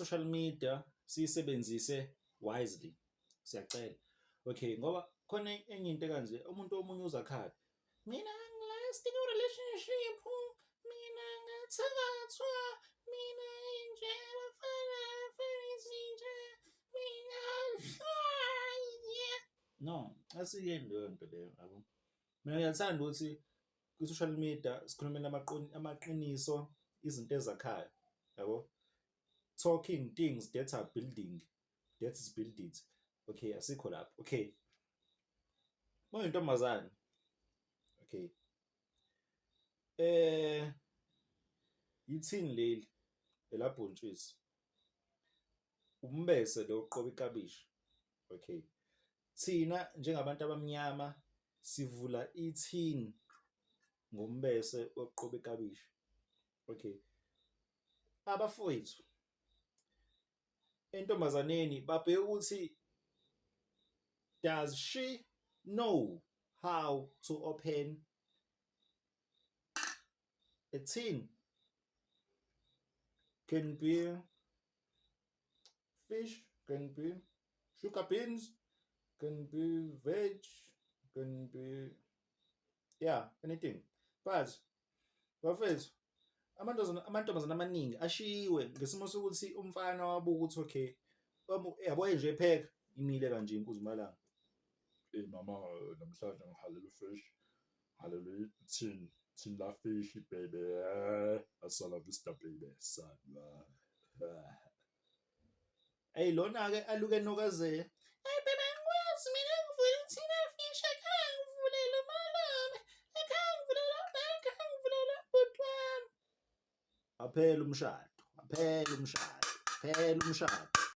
Social media siyisebenzise wisely, siyacela. Okay, ngoba khona enye into ekanje, umuntu omunye uzakhala, mina ngi-last ku-relationship, mina ngathakathwa, mina inje, abafana bafana izinja, mina no, asiyeni leyo nto leyo, yabo. Mina ngiyathanda ukuthi kwi-social media sikhulumela amaqiniso, izinto ezakhayo, yabo, talking things that are building, that is build it. Okay, asikho lapho. Okay, mawuyintombazane, okay, yithini leli elabhontshisi, umbese lo oqoba ikabishi. Okay, thina njengabantu abamnyama sivula ithini ngombese wokuqoba ikabishi. Okay, abafowethu entombazaneni babheke ukuthi does she know how to open a tin? Can be fish, can be sugar beans, can be veg, can be, yeah, anything. But bafethu, amantombazane amaningi ashiyiwe ngesimo sokuthi umfana wabuka ukuthi okay, yabo nje epheka imile kanje inkuzimalanga. Hey mama, namhlanje ngihalela u-fish, halela i-tin, tin la fish, baby. Hasta la vista, baby, son. Ey, lona-ke aluke enokazela. Hey baby, angikwazi mina ngivule ithini fish ekhaya, ngivulela umalume ekhaya, ngivulela ubaba ekhaya, ngivulela ubhuti wami. Aphela umshado, aphela umshado, aphela umshado.